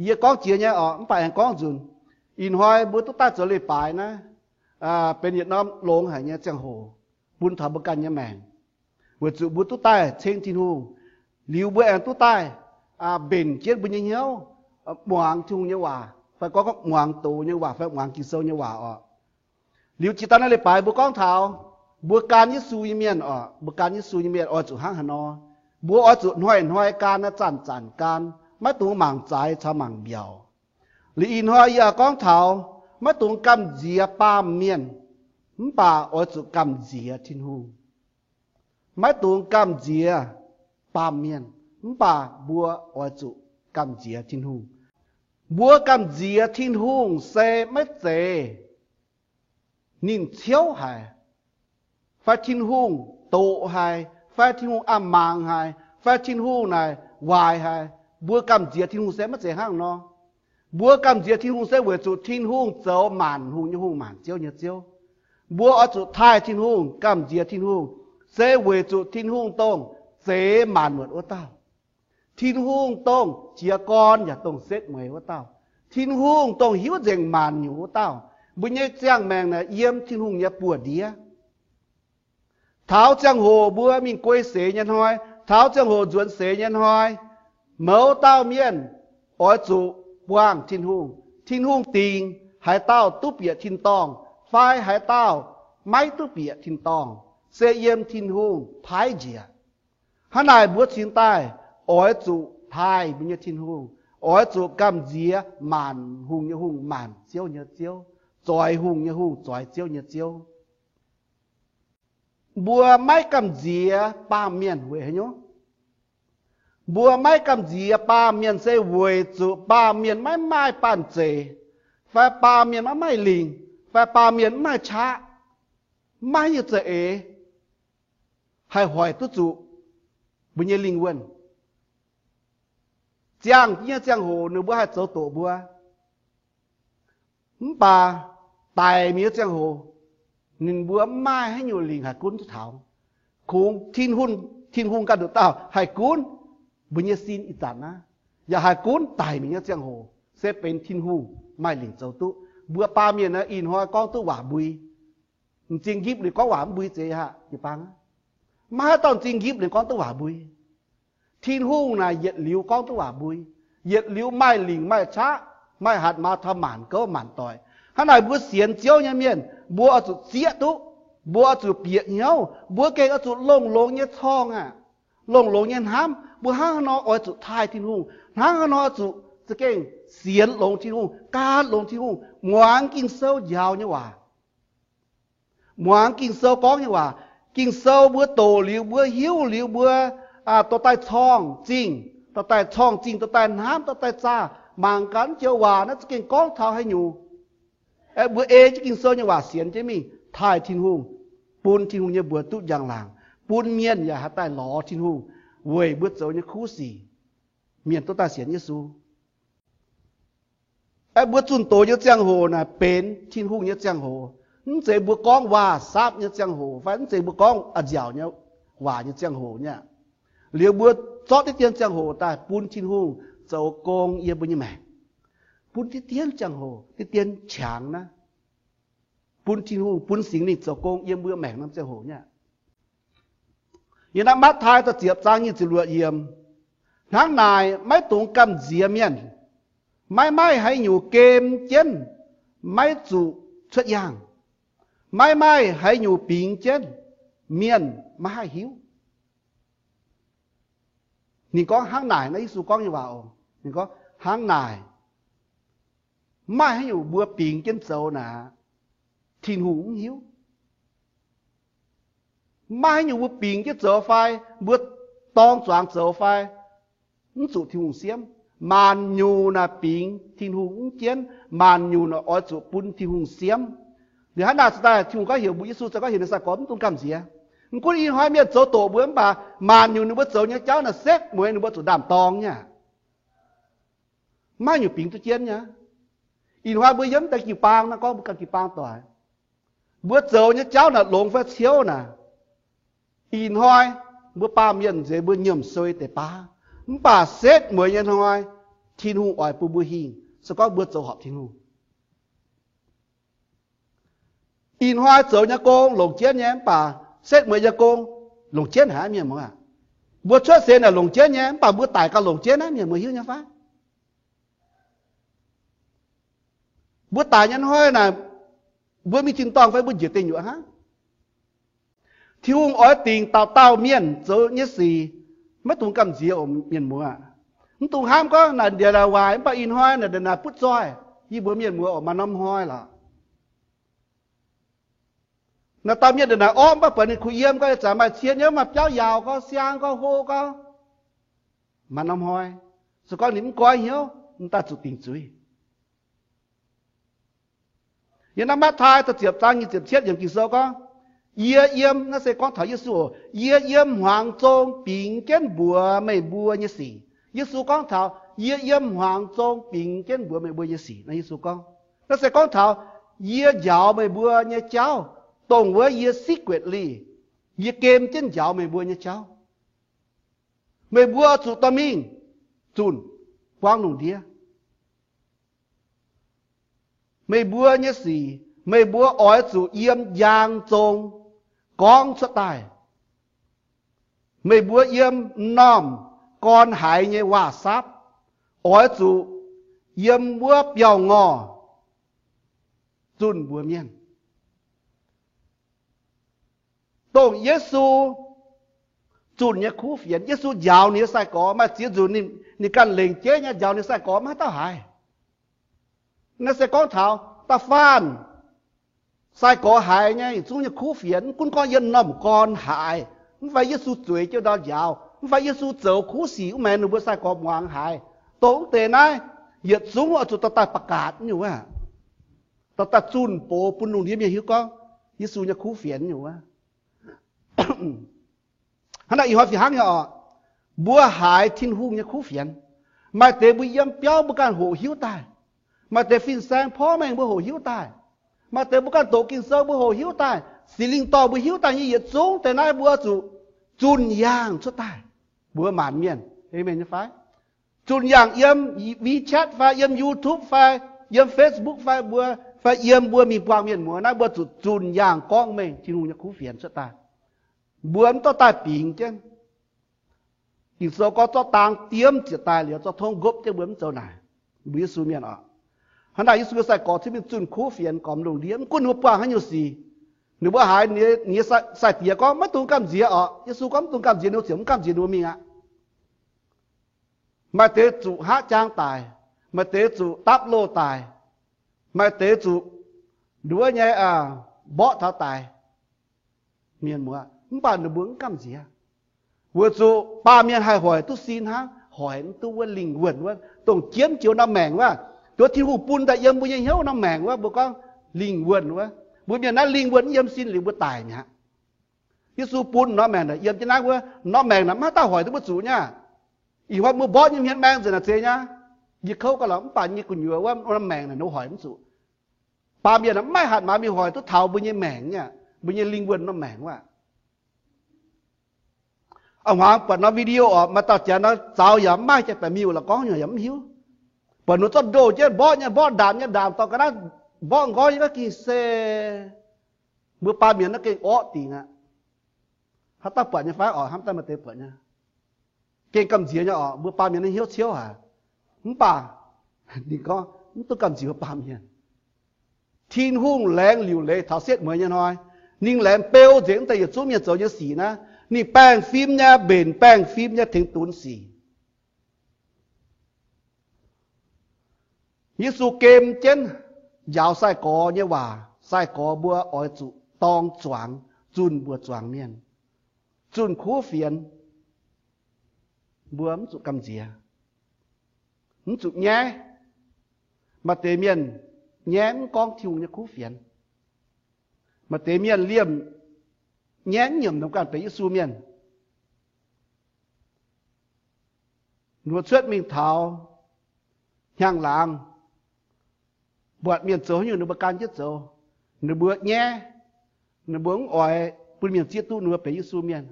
Yie gorngv jiex nyei oc, mv baac aengx gorngv nzunc. Ih hnoi mbuo duqv daaih zoux leiz-baaix naaiv, benx yietc norm longx haic nyei ziangh hoc bun taux mbuo ganh nyei maengc, weic zuqc mbuo duqv daaih ceng Tin-Hungh. Liuz mbuo aengx duqv daaih mbenc jienv mbuo nyei hnyouv, muangx Tin-Hungh nyei waac, fai gorngv muangx doz nyei waac, fai muangx Ging-Sou nyei waac oc. Liuz jiex daaih naaiv leiz-baaix mbuo gorngv taux mbuo gan Yesu nyei mienh oc, mbuo gan Yesu nyei mienh oix zuqc hnangv haaix nor. Mbuo oix zuqc hnoi-hnoi gan, zanc-zanc gan, maiv dungx mangc zaaix caux mangc mbiaauc. Liuz ih hnoi yie gorngv taux maiv dungx gamh nziex baamh mienh, mv baac oix zuqc gamh nziex Tin-Hungh. Maiv dungx gamh nziex baamh mienh, mv baac mbuo oix zuqc gamh nziex Tin-Hungh. Mbuo gamh nziex Tin-Hungh se maiv zeiz ninh ciouv haic, fai Tin-Hungh doqc haic, fai Tin-Hungh a'mangc haic, fai Tin-Hungh naaic waaic haic. Mbuo gamh nziex Tin-Hungh se maiv zeiz hnangv nor. Mbuo gamh nziex Tin-Hungh se weic zuqc Tin-Hungh zoux maanc hungh nyei Hungh, maanc ziouv nyei Ziouv. Mbuo oix zuqc taaih Tin-Hungh, gamh nziex Tin-Hungh, se weic zuqc Tin-Hungh dongh zeix maanc muotc wuov dauh. Tin-Hungh dongh jiez gorn yaac dongh setv mueiz wuov dauh. Tin-Hungh dongh hiuv nzengc maanc nyungc wuov dauh. Mbuo nyei ziangh maengc naaic yiem Tin-Hungh nyei buoz-ndiev. Taux ziangh hoc mbuo mingh guei seix nyei hnoi, taux ziangh hoc nzuonx seix nyei hnoi, mouz dauh mienh oix zuqc buangh Tin-Hungh. Tin-Hungh dingc haaix dauh duqv bieqc tin-dorngh fai haaix dauh maiv duqv bieqc tin-dorngh, se yiem Tin-Hungh paaiv njiec. Hnangv naaic mbuo cingx daaih oix zuqc taaih mbuo nyei Tin-Hungh, oix zuqc gamh nziex maanc hungh nyei Hungh, maanc ziouv nyei Ziouv, zoix hungh nyei Hungh, zoix ziouv nyei Ziouv. Mbuo maiv gamh nziex baamh mienh weic haaix nyungc? Mbuo maiv gamh nziex baamh mienh se weic zuqc baamh mienh maiv maaih banh zeic, fai baamh mienh maiv maaih lingc, fai baamh mienh maiv maaih qaqv, maiv maaih haaix nyungc za'eix haih hoic duqv zuqc mbuo nyei lingh wuonh. Ziangh jienv nyei ziangh hoc ninh mbuo haih zoux doqc mbuo. Mv baac daic mingh nyei ziangh hoc, ninh mbuo mv maaih haaix nyungc lingc haih gunv duqv taux. Kungx Tin-Hungh ganh nduqc dauh haih gunv mbuo nyei sin ih zanc naaiv, yaac haih gunv daic mingh nyei ziangh hoc, se benx Tin-Hungh maaih lingc zoux duqv. Mbuo baamh mienh naaiv ih hnoi gorngv duqv waac mbui, m'zing nqipv liuz gorngv waac mv mbui zeiz haic, jiu-baang. Maiv haaix dauh m'zing nqipv liuz gorngv duqv waac mbui. Tin-Hungh naaic yietc liuz gorngv duqv waac mbui, yietc liuz maaih lingc maaih qaqv, maaih hatc maaz taux maanc gouv maanc doic. Hnangv naaic mbuo sienx Ziouv nyei mienh, mbuo oix zuqc zieqv duqv, mbuo oix zuqc bieqc hnyouv, mbuo gengh oix zuqc longx-longx nyei corngh aqv, longx-longx nyei hnamv. Mbuo hnangv haaix nor oix zuqc taaih Tin-Hungh, hnangv haaix nor zuqc za'gengh sienx longx Tin-Hungh, gan longx Tin-Hungh, muangx Ging-Sou njaaux nyei waac. Muangx Ging-Sou gorngv nyei waac. Ging-Sou mbuo doqc liuz, mbuo hiuv liuz, mbuo dorh daaih corngh zingh, dorh daaih corngh zingh, dorh daaih hnamv, dorh daaih zaah, mangc gaax naaiv joux waac naaiv za'gengh gorngv taux haaix nyungc. Aeqv, mbuo ei jienv Ging-Sou nyei waac sienx jienv mingh taaih Tin-Hungh, bun Tin-Hungh nyei mbuox duqv njang-laangc, bun mienh yaac haih daaih lorz Tin-Hungh weic mbuo zoux nyei kuv sic. Mienh duqv daaih sienx Yesu. Aeqv, mbuo zunh doz nyei ziangh hoc naaic benx Tin-Hungh nyei ziangh hoc. Mv zeiz mbuo gorngv waac-saapv nyei ziangh hoc, fai mv zeiz mbuo gorngv a'nziaauc nyei waac nyei ziangh hoc nyei aqv. Liuz mbuo zorqv diqv dien ziangh hoc daaih bun Tin-Hungh zoux gong yiem mbuo nyei maengc. Bun diqv dien ziangh hoc, diqv dien qangx naaiv, bun Tin-Hungh, bun Singx Lingh zoux gong yiem mbuo maengc norm ziangh hoc nyei aqv. Yiem naaiv Matv^taai da'ziepc zaang nyic ziepc luoqc yiemc, hnangv naaic maiv dungx gamh nziex mienh, maiv maaih haaix nyungc gem jienv maiv zuqc cuotv yaangh, maiv maaih haaix nyungc bingx jienv mienh maiv haih hiuv. Ninh gorngv hnangv naaic, naaiv Yesu gorngv nyei waac oc. Ninh gorngv hnangv naaic, maiv maaih haaix nyungc mbuo bingx jienv zoux naaic, Tin-Hungh mv hiuv. Maiv maaih haaix nyungc mbuo bingx jienv zoux fai mbuo dorng zuangx zoux fai mv zuqc Tin-Hungh siemv. Maanc nyungc naaic bingx Tin-Hungh mv jienv, maanc nyungc naaic oix zuqc bun Tin-Hungh siemv. Liuz hnangv naaic se daaih Tin-Hungh gorngv heuc mbuo, Yesu se gorngv heuc ninh sai-gorx mv dungx gamh nziex. Mv gunv ih hnoi mienh zoux doqc mbuo mv baac maanc nyungc ninh mbuo zoux nyei jauv naaic setv mueiz ninh mbuo zuqc ndaam-dorng nyei aqv. Maiv nyungc bingx duqv jienv nyei. Ih hnoi mbuo yiem deix jiu-baang naaiv, gorngv mbuo ganh jiu-baang doic, mbuo zoux nyei jauv naaic longx fai ciouv naaic, ih hnoi mbuo baamh mienh nzeix mbuo nyiemc sui deix baav. Mv baac setv mueiz nyei hnoi, Tin-Hungh oix bun mbuo hingh, se gorngv mbuo zoux horpc Tin-Hungh. Ih hnoi zoux nyei gong longc jienv nyei, mv baac setv mueiz nyei gong longc jienv haic, mienh muoz aac. Mbuo cuotv seix naaic longc jienv nyei, mv baac mbuo daic gauh longc jienv naaiv, mienh muoz hiuv nyei fai? Mbuo daic nyei hnoi naaic, mbuo mingh tin-dorngh fai mbuo njiec deic nyuoqc hnangv. Tin-Hungh oix dingc dauh dauh mienh zoux nyei sic, maiv dungx gamh nziex oc, mienh muoz. Mv dungx hnamv gorngv naaic ndiev naaic waaic, mv baac ih hnoi naaic ndiev naaic butv zoih. Yie mbuox mienh muoz oc, maaih norm hnoi lorqc. Naaic dauh mienh ndiev naaic orqv, mv baac buatc ninh kuh yiem gorngv, ih zanc maaih cien nyei, maaih biauv yaauc gorngv, siang gorngv, hlo gorngv, maaih norm hnoi. Se gorngv ninh mv goiv hnyouv, mv daaih zuqc dingc zuiz. Yiem naaiv Matv^taai da'ziepc zaang nyic ziepc cietv yiemc Ging-Sou gorngv, yie yiem, naaiv se gorngv taux Yesu oc, yie yiem hmuangx zong bingx jienv mbuox meih mbuo nyei sic. Yesu gorngv taux, yie yiem hmuangx zong bingx jienv mbuox meih mbuo nyei sic. Naaiv Yesu gorngv, naaiv se gorngv taux yie njaaux meih mbuo nyei jauv, dongh wuov yie secretly, yie gem jienv njaaux meih mbuo nyei jauv. Meih mbuo zuqc dorh mingh zunh buangv lungh ndiev. Meih mbuo nyei sic, meih mbuo oix zuqc yiem njang zong gorngv cuotv daaih. Meih mbuo yiem m'normh gorn haiz nyei waac-saapv, oix zuqc yiem wuov biauv-ngorh zunh mbuox mienh. Dongh Yesu zunh nyei kuv fienx, Yesu njaaux ninh nyei sai-gorx, maaih ziex nzunc ninh, ninh ganh lengc jeiv nyei njaaux ninh sai-gorx maiv haaix dauh haiz. Naaiv se gorngv taux da'faanh sai-gorx haiz nyei yietc zungv nyei kuv fienx, mv gunv gorngv yiem m'normh gorn haiz, mv fai Yesu zueiz jienv ndau njaaux, mv fai Yesu zoux kuv sic wuov maengx ninh mbuo sai-gorx muangx haiz, dongh mv deix naaiv yietc zungv oix zuqc dorh daaih ประกาศ nyungc wuov, dorh daaih zunh boz bun lungh ndiev mienh hiuv gorngv Yesu nyei kuv fienx nyungc wuov. Hnangv naaic ih hnoi fih hnangv nyei oc, mbuo haiz Tin-Hungh nyei kuv fienx. Maaih deix mbuo yiem biauv mbuo ganh hoqc hiuv daaih. Maaih deix fin-saeng porv mengh mbuo hoqc hiuv daaih. Maaih deix mbuo ganh doqc Ging-Sou mbuo hoqc hiuv daaih. Singx Lingh dorh mbuo hiuv daaih nyei yietc zungv deix naaiv mbuo zuqc zunh yaangh cuotv daaih mbuox maanc mienh. Aamen nyei fai? Zunh yaangh yiem WeChat fai yiem YouTube fai yiem Facebook fai mbuo, fai yiem mbuo mingh buangh mienh muoz naaiv, mbuo zuqc zunh yaangh gorngv mengh Tin-Hungh nyei kuv fienx cuotv daaih. Mbuo mv dorh daaih bingx jienv. Ging-Sou gorngv zorqv dang diemv ziec daaih liuz, zorqv tongv nqopv jienv, mbuo mv zoux naaic. Mbuo Yesu mienh oc. Hnangv naaic Yesu nyei sai-gorx zungv mingh zunh kuv fienx gormx lungh ndiev, mv gunv ninh mbuo buangh haaix nyungc sic. Ninh mbuo haiz ninh nyei sai-diex gorngv, maiv dungx gamh nziex oc. Yesu gorngv mv dungx gamh nziex, ninh mbuo ziouc mv gamh nziex, ninh mbuo mingh aqv. Maaih deix zuqc hngaqv jaang daic, maaih deix zuqc dapv loh daic, maaih deix zuqc nduov nyei mborqv taux daic. Mienh muoz, mv baac ninh mbuo mv gamh nziex, weic zuqc baamh mienh haih hoic duqv sin hnangv, hoic mv duqv wuov lingh wuonh wuov, dongh jienv joux norm maengc wuov, duqv Tin-Hungh bun daaih yiem mbuo nyei hnyouv norm maengc wuov, mbuo gorngv lingh wuonh wuov. Mbuo mienh naaiv lingh wuonh mv yiem sin liuz mbuo daic mi'aqv. Yesu bun norm maengc naaic yiem jienv naaiv wuov, norm maengc naaic maiv dauh hoic duqv mbuo zuqc nyei. Ih hnoi mbuo mborqv nyei hmien maeng nzengc naaic zeiz nyei. Yie kouv gauh lorqc, mv baac nyei gu'nyuoz wuov norm maengc naaic ninh hoic mv zuqc. Baamh mienh maiv hatc maaz mingh hoic duqv taux mbuo nyei maengc nyei, mbuo nyei lingh wuonh norm maengc wuov. A'hmuangx buatc norm video oc, maaih dauh janx nor zaux yaac mv maaih, jaa-baeqc miuc la'gorngv nyei yaac mv hiuv. Buatc ninh zorqv ndoh jienv mborqv nyei mborqv, ndaamc nyei ndaamc, dorh ga'naaiv mborqv nqoi nyei, maiv ging se mbuo baamh mienh naaiv gengh orqv dingc aqv. Haaix dauh buatc nyei fai oc? Hnamv daaih maaih deix buatc nyei. Gengh gamh nziex nyei oc, mbuo baamh mienh naaiv hnyouv ciouv haic. Mv baac ninh gorngv mv duqv gamh nziex mbuo baamh mienh. Tin-Hungh laengz liuc leiz taux setv mueiz nyei hnoi, ninh laengz beu nzengc wuov deix yietc zungv mienh zoux nyei sic naaiv. Ninh baengh fim nyei, mbenc baengh fim nyei tengx dunx sic. Yesu gem jienv njaaux sai-gorx nyei waac, sai-gorx mbuo oix zuqc dorng zuangx, zunh mbuox zuangx mienh, zunh kuv fienx. Mbuo mv zuqc gamh nziex, mv zuqc nyaiv. Maaih deix mienh nyaiv mv gorngv Tin-Hungh nyei kuv fienx. Maaih deix mienh liemh nyaiv mv nyiemc domh ganh benx Yesu mienh. Ninh mbuo cuotv mingh taux hnyangx-laangz, buatc mienh zoux haaix nyungc ninh mbuo gan jienv zoux. Ninh mbuo nyaiv, ninh mbuo mv oix bun mienh zieqv duqv ninh mbuo benx Yesu mienh.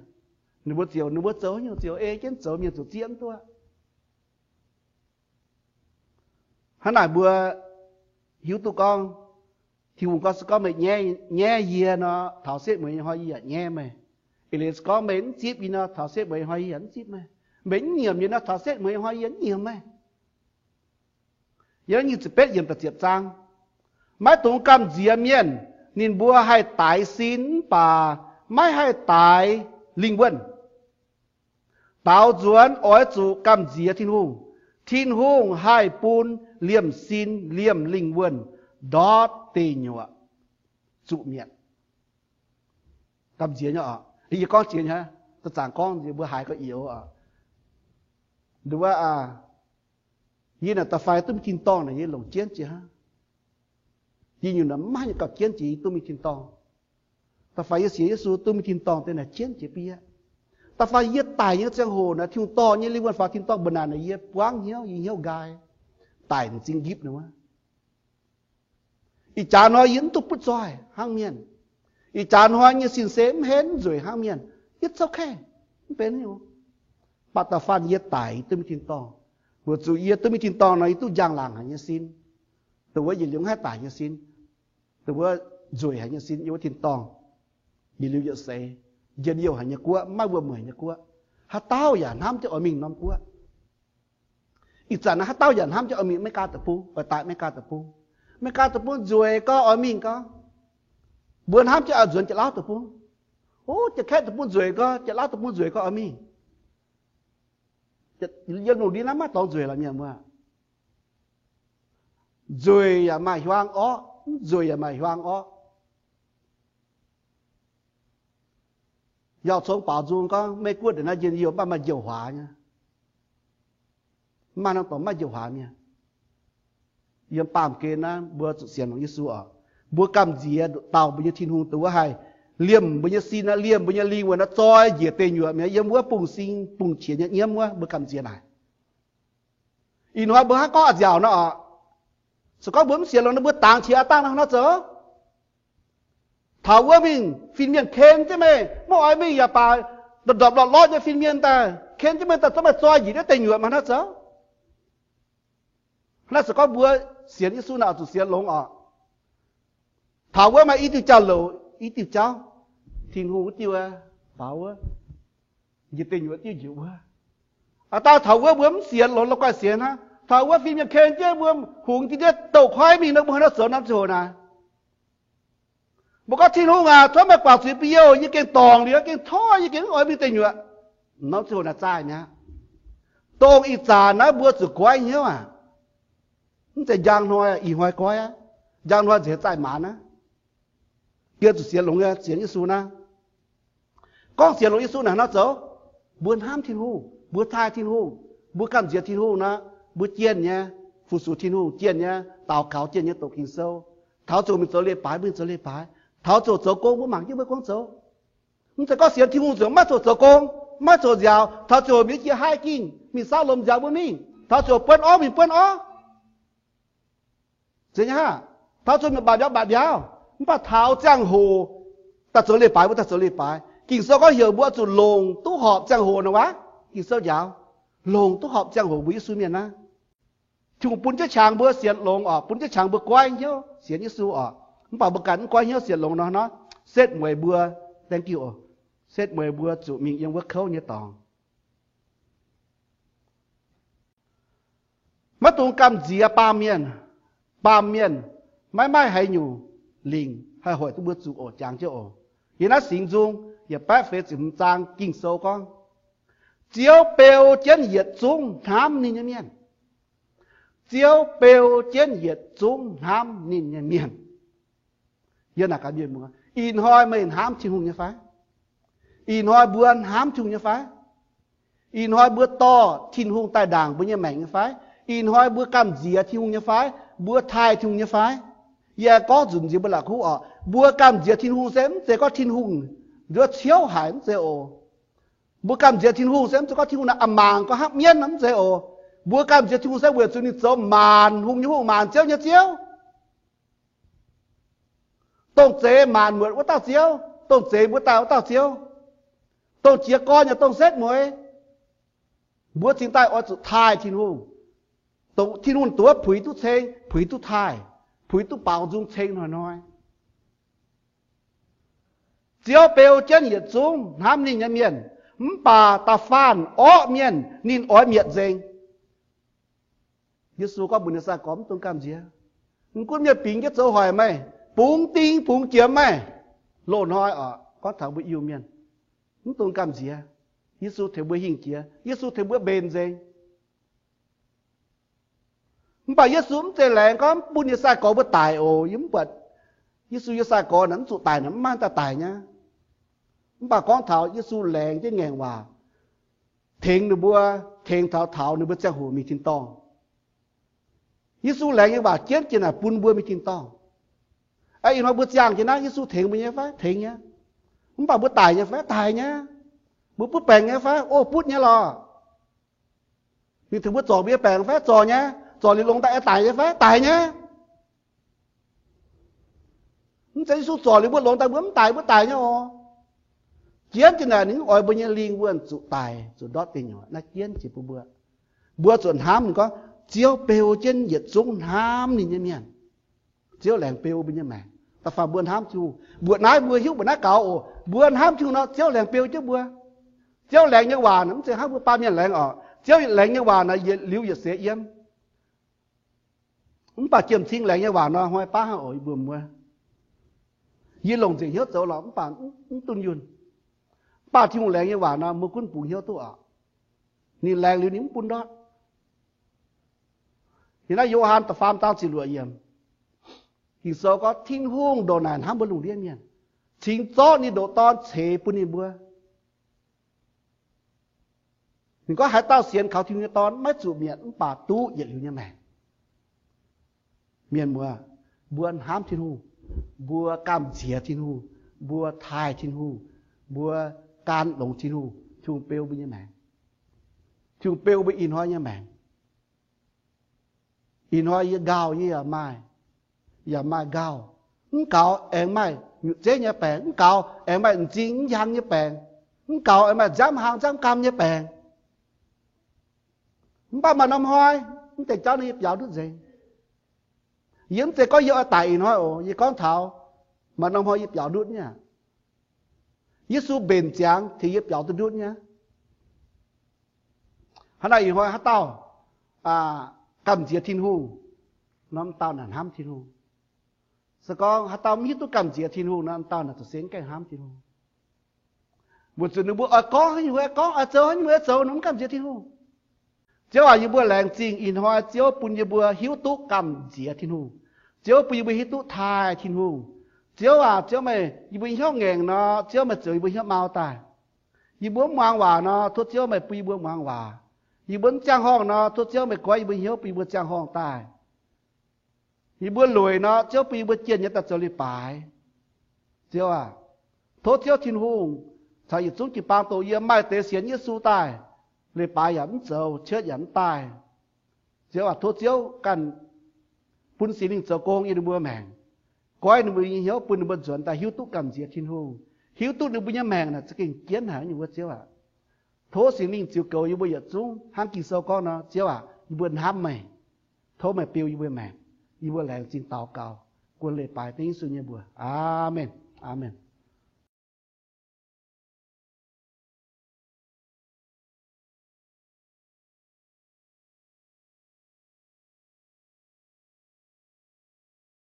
Ninh mbuo ziouc, ninh mbuo zoux haaix nyungc ziouc ei jienv zoux, mienh ziouc zieqv mv duqv. Hnangv naaic mbuo hiuv duqv gorngv, Tin-Hungh gorngv, se gorngv meih nyaiv yie nor, taux setv mueiz nyei hnoi yie yaac nyaiv meih. Eix leiz se gorngv meih mv zipv yie nor, taux setv mueiz nyei hnoi yie yaac mv zipv meih. Meih mv nyiemc yie nor, taux setv mueiz nyei hnoi yie yaac mv nyiemc meih. Yiem nyic ziepc betv yiemc da'ziepc zaang, maiv dungx gamh nziex mienh. Ninh mbuo haih daix sin mv baac maiv haih daix lingh wuonh. Daaux nzuonx oix zuqc gamh nziex Tin-Hungh. Tin-Hungh haih bun liemh sin liemh lingh wuonh ndortv deic nyuoqc zuqc mietc. Gamh nziex nyei oc. Yie gorngv jiex nyei, za'zaangc gorngv mbuo haiz gauh ioux oc. Nduov, yie naaic da'faanh duqv mingh tin-dorngh naaic yie longc jienv jiex hnangv. Yie nyungc naaic maiv maaih nyungc gauh jienv jiex yie duqv mingh tin-dorngh. Da'faanh yie sienx Yesu duqv mingh tin-dorngh deix naaic jienv jiex bieqc. Da'faanh yie daic nyei ziangh hoc naaic, Tin-Hungh dorh nyei lingh wuonh faaux tin-dorngh mbuo naaic, naaic yie buangv hnyouv, yie hnyouv nqaai, daic m'zing nqipv nor wuov. Ih jaax hnoi yie mv duqv butv zoih hnangv mienh. Ih jaax hnoi nyei sin se mv henv nzueic hnangv mienh. It's okay. Mv benx nyei. Mv baac da'faanh yie daic duqv mingh tin-dorngh, weic zuqc yie duqv mingh tin-dorngh nor, yie duqv njang-laangc haic nyei sin. Dongh wuov yietc liuz mv haih daic nyei sin. Dongh wuov nzueic haic nyei sin yiem wuov tin-dorngh. Yietc liuz yietc seix, njien-youh haic nyei guoqv, maiv wuom-mueic nyei guoqv. Haaix dauh yaac hnamv jienv oix mingh norm guoqv. Ih zanc naaiv haaix dauh yaac hnamv jienv oix mingh Meigaa Deic-Bung, oix daaih Meigaa Deic-Bung. Meigaa Deic-Bung nzueic gorx oix mingh gorx. Mbuo hnamv jienv oix nzuonx Janx-Lauv Deic-Bung. Ov, Janx-Kaeqv Deic-Bung nzueic gorx, Janx-Lauv Deic-Bung nzueic gorx oix mingh. Yiem lungh ndiev naaiv maiv dorngx nzueic lorqc mienh muoz. Nzueic yaac maaih hiuang orqv, mv nzueic yaac maaih hiuang orqv. Yauh Cong Baaux Nzung gorngv, Meiv Guoqv ndeic naaiv njien-youh mv baac maaih njoux huaax nyei. Mv maaih norm dorngx maiv njoux huaax mienh. Yiem baamh gen naaiv mbuo zuqc sienx longx Yesu oc. Mbuo gamh nziex nduqc dauh mbuo nyei Tin-Hungh dongh wuov haih liemh mbuo nyei sin, liemh mbuo nyei lingh wuonh, zoi njiec deic nyuoqc mi'aqv. Yiem wuov bungx sing bungx qiex nyei nyiemv wuov mbuo gamh nziex naaic. Ih hnoi mbuo hnangv gorngv a'nziaauc nor oc. Se gorngv mbuo mv sienx longx nor, mbuo dangx qiex aqv dangh nor zoux. Taux wuov mingh fin-mienh ken jienv meih, mv oix mingh yaac baac, ndorpc ndorpc lorqc lorqc nyei fin-mienh daaih ken jienv meih daaih, zungv meih zoi njiec deic nyuoqc mangc naaiv zoux. Naaiv se gorngv mbuo sienx Yesu naaic oix zuqc sienx longx oc. Taux wuov maaih i diuh jauv-louc, i diuh jauv, Tin-Hungh wuov diuh faaux wuov, njiec deic nyuoqc diuh njiec wuov. Aa, daaih taux wuov mbuo mv sienx longx, la'guaih sienx hnangv. Taux wuov fin-mienh ken jienv mbuo hungx jienv ndiev douh koiv mingh nor, mbuo haaix nor zoux norm ziangh hoc naaic? Mbuo gorngv, Tin-Hungh aac, tov meih guangc zuiz bun yie, yie gengh dorngc liuz, gengh tov, yie gengh mv oix mingh deic nyuoqc. Norm ziangh hoc naaic zaaih mi'aqv. Dongh ih zanc naaiv mbuo zuqc goiv hnyouv aac, mv zeiz njang hnoi, ih hnoi goiv aqv. Njang hnoi nzengc zaaih maanz aqv. Yie zuqc sienx longx nyei, sienx Yesu naaiv. Gorngv sienx longx Yesu naaic hnangv nor zoux, mbuo hnamv Tin-Hungh, mbuo taaih Tin-Hungh, mbuo gamh nziex Tin-Hungh nor, mbuo jienh nyei fu-sux Tin-Hungh, jienh nyei daux gaux, jienh nyei doqc Ging-Sou. Taux ziouc mingh zoux leiz-baaix, mingh zoux leiz-baaix. Taux ziouc zoux gong, mbuo mangc jienv mbuo gong zoux. Mv zeiz gorngv sienx Tin-Hungh ziouc maiv zoux zoux gong, maiv zoux nziaaux, taux ziouc mingh jiex haih ging, mingh saauv lomh nziaaux mbuo mingh, taux ziouc buonv orv, mingh buonv orv. Zeiz nyei aqv. Taux ziouc mingh mbatc mbiauz mbatc mbiauz, mv baac taux ziangh hoc daaih zoux leiz-baaix, mbuo daaih zoux leiz-baaix. Ging-Sou gorngv heuc mbuo zuqc longc duqv horpc ziangh hoc nor waac. Ging-Sou njaaux, longc duqv horpc ziangh hoc mbuo Yesu mienh naaiv. Tin-Hungh bun jienv qangx mbuo sienx longx oc, bun jienv qangx mbuo goiv hnyouv sienx Yesu oc. Mv baac mbuo ganh mv goiv hnyouv sienx longx nor, hnangv nor setv mueiz mbuo, thank you oc, setv mueiz mbuo zuqc mingh yiem wuov kouv nyei dorngx. Maiv dungx gamh nziex baamh mienh. Baamh mienh maiv maaih haaix nyungc lingc haih hoic duqv mbuo zuqc oc, jangx jienv oc. Yiem naaiv Singx Nzung yietc baeqv feix ziepc hmz zaang Ging-Sou gorngv, Ziouv beu jienv yietc zungv hnamv ninh nyei mienh. Ziouv beu jienv yietc zungv hnamv ninh nyei mienh. Yie naaic gaax mienh muoz, ih hnoi meih hnamv Tin-Hungh nyei fai? Ih hnoi mbuo hnamv Tin-Hungh nyei fai? Ih hnoi mbuo dorh Tin-Hungh daaih ndaangc mbuo nyei maengc nyei fai? Ih hnoi mbuo gamh nziex Tin-Hungh nyei fai? Mbuo taaih Tin-Hungh nyei fai? Yie gorngv nzunc nziex mbuo la'kuqv oc, mbuo gamh nziex Tin-Hungh se mv zeiz gorngv Tin-Hungh nduov ciouv haic, mv zeiz oc. Mbuo gamh nziex Tin-Hungh se mv zeiz gorngv Tin-Hungh naaic a'maanc gorngv hnangv mienv nor, mv zeiz oc. Mbuo gamh nziex Tin-Hungh se weic zuqc ninh zoux maanc hungh nyei Hungh, maanc ziouv nyei Ziouv. Dongh zeix maanc muotc wuov dauh Ziouv, dongh zeix mbuo daaih wuov dauh Ziouv, dongh jiez gorn yaac dongh setv mueiz, mbuo cingx daaih oix zuqc taaih Tin-Hungh, Dongh Tin-Hungh duqv puix duqv ceng, puix duqv taaih, puix duqv baaux nzung ceng hnoi-hnoi. Ziouv beu jienv yietc zungv hnamv ninh nyei mienh, mv baac da'faanh orqv mienh ninh oix mietc nzengc. Yesu gorngv mbuox ninh sai-gorx, mv dungx gamh nziex. Mv gunv mienh bingx jienv zoux hoic meih, bungx ding bungx jiemx meih, loz-hnoi oc, gorngv taux mbuo Iu-Mienh, mv dungx gamh nziex. Yesu tengx mbuo hingh jiex, Yesu tengx mbuo mbenc nzengc. Mv baac Yesu mv zeiz laengz gorngv bun nyei sai-gorx mbuo daic oc. Yie mv buatc Yesu nyei sai-gorx naaic mv zuqc daic naaic, mv maaih daaih daic nyei. Mv baac gorngv taux Yesu laengz jienv ngaengc waac tengx ninh mbuo, tengx taux taux ninh mbuo ziangh hoc mingh tin-dorngh. Yesu laengz nyei waac jienv jiex naaic bun mbuo mingh tin-dorngh. Ih hnoi mbuo ziangh jiex naaiv, Yesu tengx mbuo nyei fai? Tengx nyei. Mv baac mbuo daic nyei fai? Daic nyei. Mbuo butv baengc nyei fai? O, butv nyei lorqc. Ninh tengx mbuo zorc mbuo nyei baengc fai? Zorc nyei. Zorc liuz longx daaih aengx daic nyei fai? Daic nyei. Mv zeiz Yesu zorc liuz mbuo longx daaih mbuo mv daic, mbuo daic nyei oc. Jienv jiex naaic ninh mv oix mbuo nyei lingh wuonh zuqc daic, zuqc ndortv deic nyuoqc. Naaiv jienv jiex bun mbuo. Mbuo zuqc hnamv ninh gorngv, Ziouv beu jienv yietc zungv hnamv ninh nyei mienh. Ziouv laengz beu mbuo nyei maengc. Da'faanh mbuo hnamv Tin-Hungh, mbuoqc naaiv mbuo hiuv mbuoqc naaiv gaux oc. Mbuo hnamv Tin-Hungh nor, Ziouv laengz beu jienv mbuo. Ziouv laengz nyei waac naaic mv zeiz hnangv mbuo baamh mienh laengz oc. Ziouv laengz nyei waac naaic yietc liuz yietc seix yiem. Mv baac jiem-cing laengz nyei waac nor hnoi baav hnangv oc, yie mbuo muoz. Yie longc nzengc hnyouv zoux lorqc, mv baac mv dunh yunh. Mv baac Tin-Hungh laengz nyei waac nor mbuo gunv bungx hnyouv duqv oc. Ninh laengz liuz ninh mv bun ndortv. Yiem naaiv Yo^han da'faam zaang ziepc luoqc yiemc, Ging-Sou gorngv, Tin-Hungh ndongc naaic hnamv mbuo lungh ndiev mienh, cingx zorqv ninh ndoqc Dorn ceix bun ninh mbuo. Ninh gorngv, haaix dauh sienx kaux Tin-Hungh nyei Dorn maiv zuqc mietc, mv baac duqv yietc liuz nyei maengc. Mienh muoz, mbuo hnamv Tin-Hungh, mbuo gamh nziex Tin-Hungh, mbuo taaih Tin-Hungh, mbuo gan longx Tin-Hungh, Tin-Hungh beu mbuo nyei maengc. Tin-Hungh beu mbuo ih hnoi nyei maengc. Ih hnoi yie nqauh yie yaac maaih, yaac maaih nqauh. Mv gaux aengx maaih nyutc zeiv nyei baengc, mv gaux aengx maaih m'zing mv njang nyei baengc, mv gaux aengx maaih nziaamv hlang nziaamv gaam nyei baengc. Mv baac maaih norm hnoi, mv deix jauv ninh yie biaux ndutv nzengc. Yie mv zeiz gorngv yie oix daic ih hnoi oc. Yie gorngv taux maaih norm hnoi yie biaux ndutv nyei aqv. Yesu mbenc ziangx tengx yie biaux duqv ndutv nyei. Hnangv naaic ih hnoi haaix dauh gamh nziex Tin-Hungh, norm dauh naaic hnamv Tin-Hungh. Se gorngv haaix dauh mv hiuv duqv gamh nziex Tin-Hungh nor, dauh naaic zoux se mv gaengh hnamv Tin-Hungh. Weic zuqc ninh mbuo oix gorngv haaix nyungc mbuo oix gorngv, oix zoux haaix nyungc mbuo oix zoux, ninh mv gamh nziex Tin-Hungh. Ziouv aac, yie mbuo laengz zingh ih hnoi Ziouv bun yie mbuo hiuv duqv gamh nziex Tin-Hungh. Ziouv bun yie mbuo hiuv duqv taaih Tin-Hungh. Ziouv aac, Ziouv meih, yie mbuo hnyouv ngaengc nor, Ziouv meih zoux yie mbuo hnyouv mau daaih. Yie mbuo mv muangx waac nor, tov Ziouv meih bun yie mbuo muangx waac. Yie mbuo mv ziangh horngh nor, tov Ziouv meih goiv yie mbuo hnyouv bun yie mbuo ziangh horngh daaih. Yie mbuo lueic nor, Ziouv bun yie mbuo jienv nyei daaih zoux leiz-baaix. Ziouv aac, tov Ziouv Tin-Hungh caux yietc zungv jiu-baang dongh yie maaih deix sienx Yesu daaih, leiz-baaix yaac mv zoux, cuotv yaac mv daaih. Ziouv aac, tov Ziouv ganh bun Singx Lingh zoux gong yiem ninh mbuo maengc, goiv ninh mbuo nyei hnyouv bun ninh mbuo nzuonx daaih hiuv duqv gamh nziex Tin-Hungh, hiuv duqv ninh mbuo nyei maengc naaic za'gengh jienv haic nyei wuov, Ziouv aac. Tov Singx Lingh ziux goux yie mbuo yietc zungv hnangv Ging-Sou gorngv nor, Ziouv aac, yie mbuo hnamv meih. Tov meih beu yie mbuo maengc. Yie mbuo laengz zingh daux gaux, guon leiz-baaix dengv Yesu nyei mbuox. Aamen. Aamen.